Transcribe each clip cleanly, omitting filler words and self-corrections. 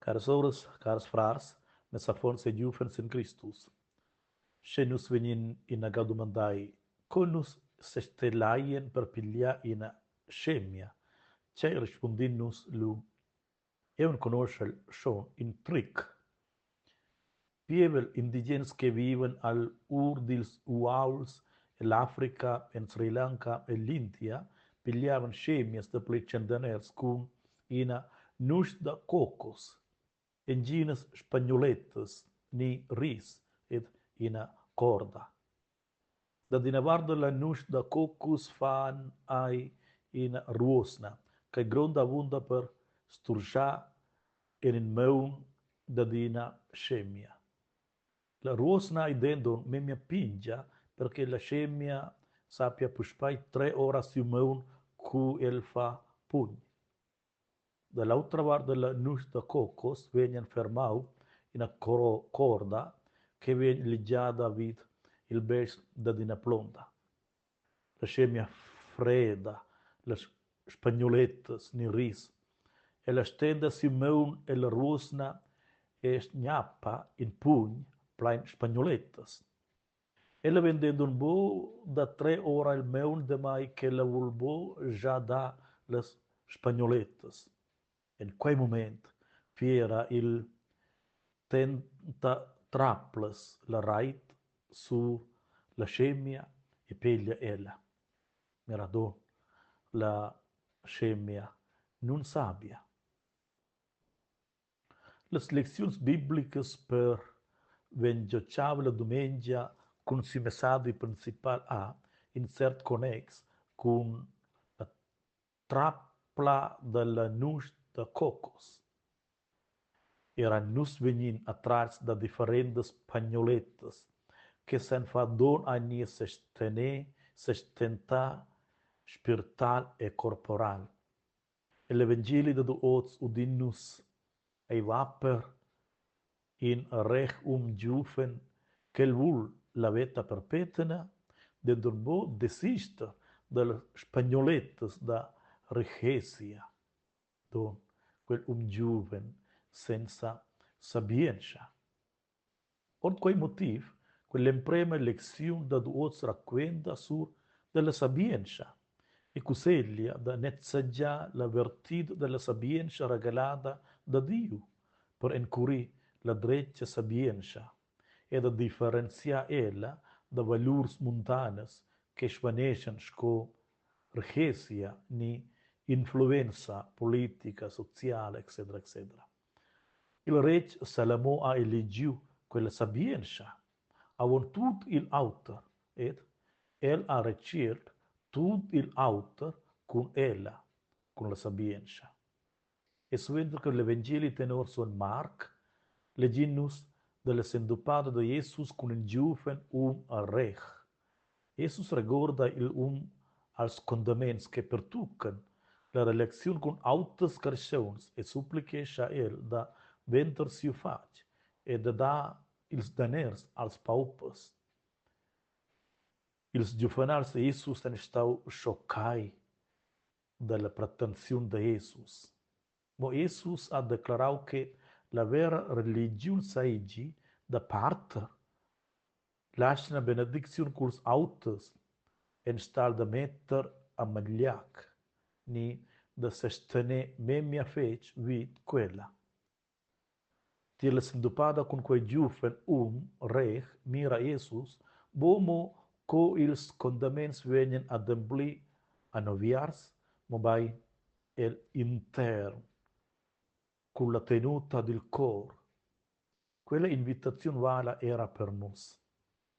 Caras soras, cars frars, mes affons e giuvens en Cristus. Sche nus vegnin inaga dumandai, co nus sestelaien per pigliar ina scemia, tgei respundin nus lu? Jeu enconuschel schon in tric. Pievel indigens che vivan agl ur dils uauls ell'Africa, en Sri Lanka e l'India pigliavan scemias dapli tschentaners cun ina nusch da cocos, entginas spagnolettas ni ris ed ina corda. Dad ina vart dalla nusch da cocos fan ei ina ruosna ch'ei gronda avunda per sturschar en in maun dad ina scemia. La ruosna ei denton memia pintga per che la scemia sappia puspei trer ora siu maun cu el fa pugn. Da l'autra vart dalla nusch da cocos vegn fermau ina corda che vegn ligiada vid il best dad ina plonta. La scemia freda las spagnolettas ni ris. Ella stenda siu maun ella ruosna e sgnappa in pugn plein spagnolettas. Ella vegn denton buc da trer ora il maun damai ch'ella vul buc gia dar las spagnolettas. En quei mument fiera il tentatraplas la reit sur la scemia e peglia ella. Mira donn, la scemia nunsabia. Las lecziuns biblicas per ventgotgavla dumengia cun siu messadi principal ha in cert connex cun la trapla dalla nusch da cocos. Era nus vegnin attratgs da differentas pagnolettas che san far donn a nies sestener, sestentar spirtal e corporal. Egl evangeli dad oz udin nus: Ei va per in reh um giuven ch'el vul la veta perpetna, denton buc desister dallas spagnolettas da rihezia. Don quel um giuven senza sabientscha. Ord quei motiv quell'emprema lecziun dad oz raquenta sur dalla sabientscha e cusseglia da nezzegiar la vertid dalla sabientscha regalada da Diu per encurir la dretga sabientscha e da differenziar ella da valurs muntanas che svaneschan sco rihezia ni influenza politica, sociala etc. Etc. Il retg Salomo ha elegiu quella sabientscha avon tut igl auter ed el ha retschiert tut igl auter cun ella, cun la sabientscha. E suenter che l'evangeli tenor sogn Marc legin nus dalla sentupada da Jesus cun in giuven um reh. Jesus regorda igl um als condaments che pertuccan la relaziun cun auters carstgauns e supplichescha el da vender siu fatg e da dar ils daners als paupers. Ils giuvenals da Jesus ein stau schoccai dalla pretensiun da Jesus. Mo Jesus ha declarau che la vera religiun seigi da parter L'atgna benedicziun culs auters enstagl da metter a magliac ni da sestener memia fetg vid quella. Tier la sentupada cun quei giuven um reh mira Jesus buc mo co ils condaments vegnan adempli anoviars, mobein egl intern cun la tenuta dil cor. Quella invitaziun vala era per nus.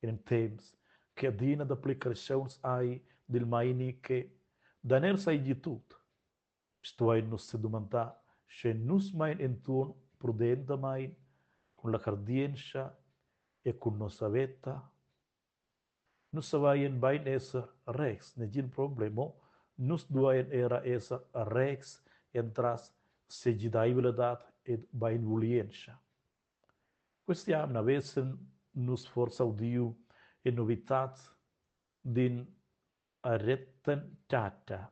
En in temps che adina dapli carstgauns hai dil meini che daners seigi tut, stuein nus sedumandar, sche nus mein entuorn prudentamein cun la cardientscha e cun nossa veta. Nus saveien bein esser rehs, negin problem, mo nus dueien era esser rehs entras segideivladad ed beinvulientscha. Quest'jamna vessen nus forsa udiu en novitads d'in Ratan Tata,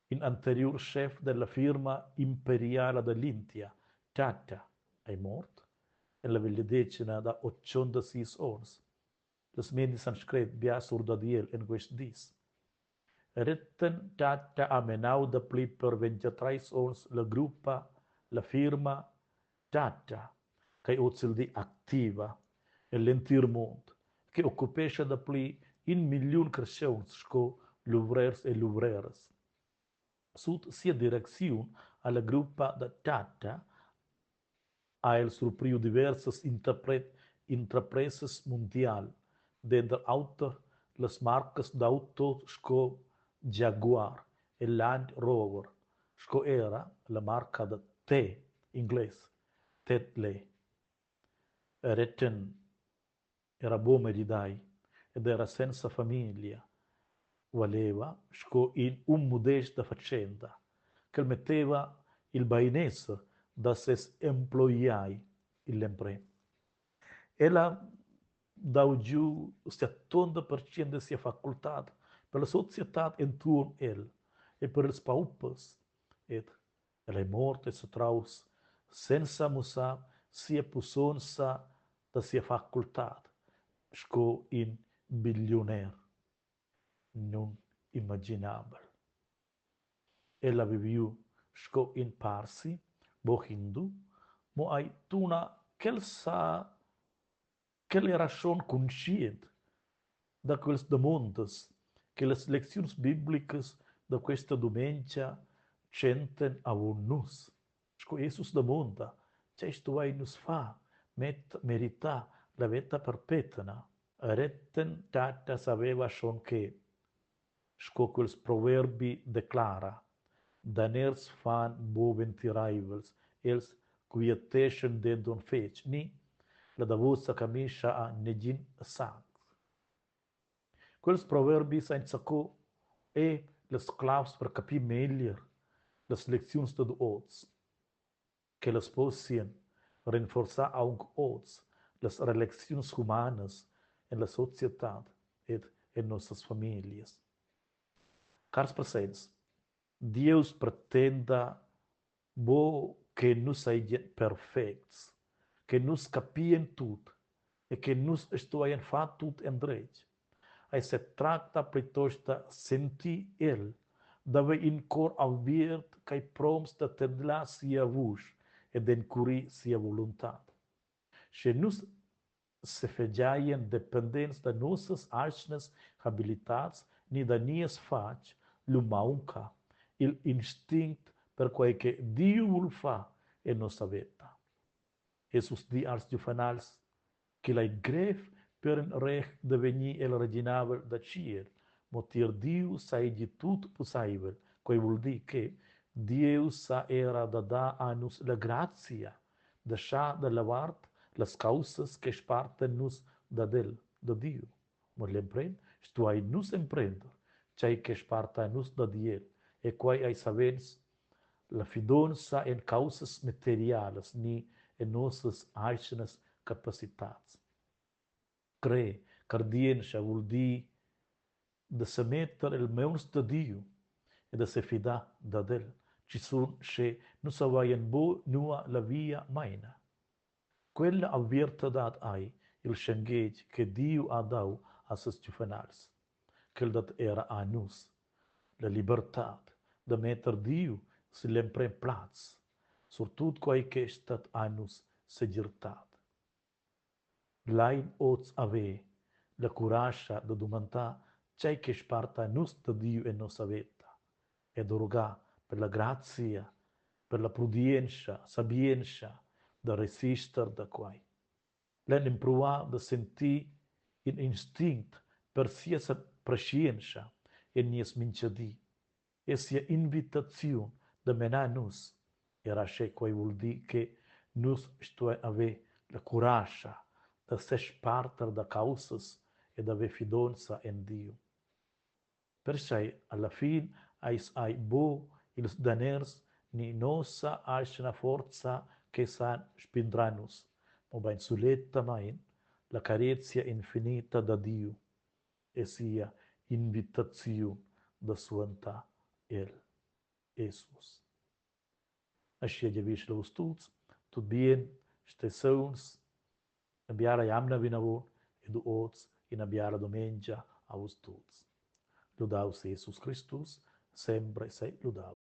in anteriur schef dalla firma imperiala dall'India, Tata. Ei mort en la vegliadetgna da 86 onns. Las medias han scret bia sur dad el en quests dis. Ratan Tata ha menau dapli per 23 onns la gruppa, la firma Tata, ch'ei ozildi activa egl entir mund, che occupescha dapli in milliun carstgauns sco luvrers e luvreras. Sut sia direcziun ha la gruppa da Tata ha el surpriu diversas interpresas mundial, denter auter las marcas d'autos sco Jaguar e Land Rover sco era la marca da té engles Tetley. Reten era buc maridai ed era senza famiglia, valeva sco in um mudest da fatschenta, ch'el metteva il beinesser da ses emploiai igl emprem. El ha dau giu 70% da sia facultad per la societad entuorn el e per ils paupers ed El ei mort e satraus senza mussar sia pussonza da sia facultad sco in billiuner. Nunimaginabel. El ha viviu sco in Parsi, buc hindu, mo ei tuna ch'el sa ch'el era schon cunscient da quels damondas che las lecziuns biblicas da questa dumengia tschentan avon nus. Sco Jesus damonda, tgei stuein nus far, met meritar la veta perpetna? Reten tata saveva schon che, sco quels proverbi declara, daners fan buc ventireivels, els quieteschan denton fetg, ni la davosa camischa ha negin sac. Quels proverbis ein zaco e las clavs per capir meglier las lecziuns dad oz. Ch'ellas possian rinforzar aunc oz las relaziuns humanas en la societad ed en nossas famiglias. Cars presents, Dieus pretenda buc che nus seigien perfects, che nus capien tut e che nus stueien far tut endretg. Ei setracta plitost da sentir el, d'haver in cor aviert ch'ei promts da tedlar sia vusch e d'encurir sia voluntad. Sche nus sefegiaien dependents da nossas atgnas habilitads ni da nies fatg, lu maunca igl instinct per quei che Diu vul far en nossa veta. Jesus di als giuvenals ch'igl ei grev per in reh da vegnir el reginavel da tschiel, mo tier Diu seigi tut pusseivel. Quei vul dir che Dieus sa era da dar a nus la grazia da schar dalla vart las caussas che spartan nus dad el, da Diu. Mo gl'emprem stuein nus emprender tgei che sparta nus da Diu e quei ei savens la fidonza en caussas materialas ni en nossas atgnas capacitads. Crer, cardientscha vul dir da semetter el mauns da Diu e da sefidar dad el, schizun sche nus savein buc nua la via meina. Quella aviartadad ei il schenghetg che Diu ha dau a ses giuvenals. Quel dat era a nus la libertad da metter Diu sigl emprem plaz, surtut quei che stat a nus segirtad. Lein oz haver la curascha da dumandar tgei che sparta nus da Diu en nossa veta e da rugar per la grazia, per la prudientscha, sabientscha da resister da quei. Lein empruar da sentir in instinct per sia preschientscha en nies mintgadi e sia invitaziun da menar nus, era sche quei vul dir che nus stuein haver la curascha da sesparter da caussas e da haver fidonza en Diu. Perchei alla fin eis ei buc ils daners ni nossa atgna forza che san spindrar nus, mobein sulettamein la carezia infinita da Diu e sia invitaziun da suentar el, Jesus. Aschia giavischel vus tuts tut bien. Stei sauns, ina biala jamna vinavon ed oz ina biala dumengia a vus tuts. Ludaus Jesus Cristus, sempre sei ludaus.